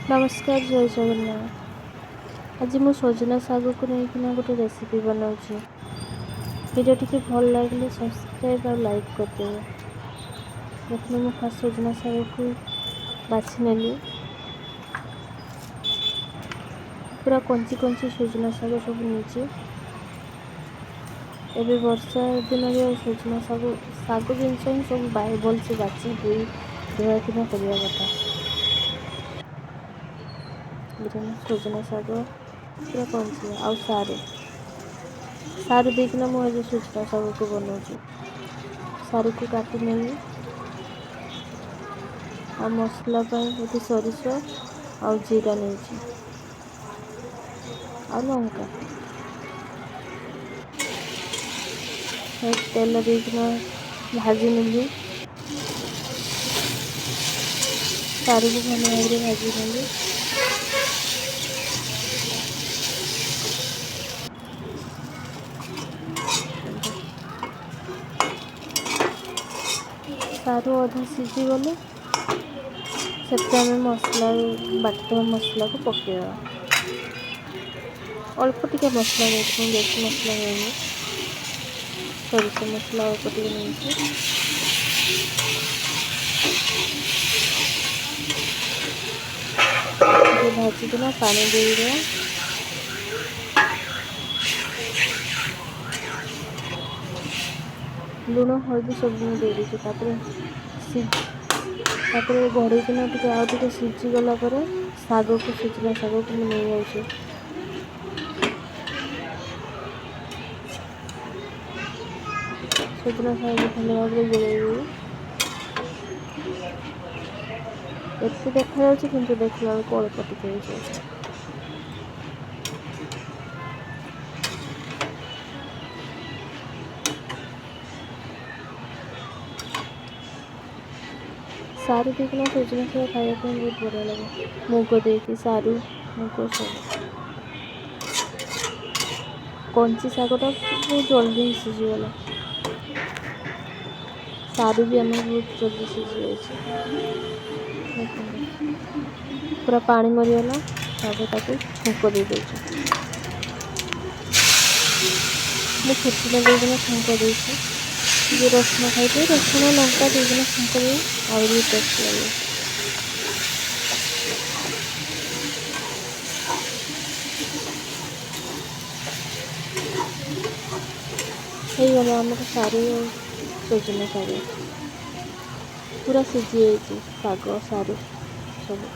ନମସ୍କାର, ଜୟ ଜଗନ୍ନାଥ। ଆଜି ମୁଁ ସଜନା ଶାଗକୁ ନେଇକିନା ଗୋଟେ ରେସିପି ବନାଉଛି। ଭିଡ଼ିଓ ଟିକେ ଭଲ ଲାଗିଲେ ସବସ୍କ୍ରାଇବ୍ ଆଉ ଲାଇକ୍ କରିଦେବେ। ଦେଖନ୍ତୁ, ମୁଁ ଫାଷ୍ଟ ସଜନା ଶାଗକୁ ବାଛି ନେଲି। ପୁରା କଞ୍ଚି କଞ୍ଚି ସଜନା ଶାଗ ସବୁ ନେଇଛି। ଏବେ ବର୍ଷା ଦିନରେ ସଜନା ଶାଗ ଶାଗ ଜିନିଷ ହିଁ ସବୁ ଭଲସେ ବାଛି ଧୋଇ ଧୁଆକିନା କରିବା କଥା। ଏଇଟା ସଜନା ଶାଗ ପୁରା କଞ୍ଚି ଆଉ ସାରୁ ସାରୁ ଦେଇକିନା ମୁଁ ଆଜି ସଜନା ଶାଗକୁ ବନାଉଛି। ସାରୁକୁ କାଟି ନେଲି। ଆଉ ମସଲା ପାଇଁ ଏଠି ସୋରିଷ ଆଉ ଜିରା ନେଇଛି ଆଉ ଲଙ୍କା। ତେଲ ଦେଇକିନା ଭାଜି ନେଲି। ସାରୁକୁ ଭଲ ଭାବରେ ଭାଜି ନେଲି। ସାରୁ ଅଧା ସିଝିଗଲେ ସେଥିରେ ଆମେ ମସଲା, ବାଟିଥିବା ମସଲାକୁ ପକାଇବା। ଅଳ୍ପ ଟିକେ ମସଲା ନେଇଛି ମୁଁ, ବେଶୀ ମସଲା ନେଇନି। ସୋରିଷ ମସଲା ଅଳ୍ପ ଟିକେ ନେଇଛି। ଟିକେ ଭାଜିକିନା ପାଣି ଦେଇଦେବା। ଲୁଣ ହଳଦୀ ସବୁ ମୁଁ ଦେଇଦେଇଛି। ତାପରେ ଘୋଡ଼େଇକିନା ଟିକେ ଆଉ ଟିକେ ସିଝିଗଲା ପରେ ଶାଗକୁ, ସଜନା ଶାଗକୁ ମୁଁ ନେଇଯାଉଛି। ସଜନା ଶାଗକୁ ଭଲ ଭାବରେ ଗୋଳେଇ ଦେବି। ଏତେ ଦେଖାଯାଉଛି କିନ୍ତୁ ଦେଖିଲା ବେଳକୁ ଅଳ୍ପ ଟିକେ ହେଇଯାଉଛି। ସାରୁ ଦେଇକିନା ସଜନା ଶାଗ ଖାଇବା ପାଇଁ ବହୁତ ବଢ଼ିଆ ଲାଗେ। ମୁଗ ଦେଇକି, ସାରୁ ମୁଗ ସବୁ। କଞ୍ଚି ଶାଗଟା ବହୁତ ଜଲ୍ଦି ସିଝିଗଲା। ସାରୁ ବି ଆମର ବହୁତ ଜଲ୍ଦି ସିଝି ଯାଇଛି। ଦେଖନ୍ତୁ, ପୁରା ପାଣି ମରିଗଲା। ତାପରେ ତାକୁ ଛୁଙ୍କ ଦେଇଦେଉଛି। ମୁଁ ଫୁଟଣ ଦେଇକିନା ଛୁଙ୍କ ଦେଇଛି। ଯିଏ ରସୁଣ ଖାଇବେ, ରସୁଣ ଲଙ୍କା ଦେଇକିନା ଛୁଙ୍କ ଦେବେ, ଆହୁରି ଟେଷ୍ଟ ଲାଗିବ। ହେଇଗଲା ଆମର ସାରୁ ସଜନା ଶାଗ। ପୁରା ସିଝି ଯାଇଛି ଶାଗ ସାରୁ ସବୁ।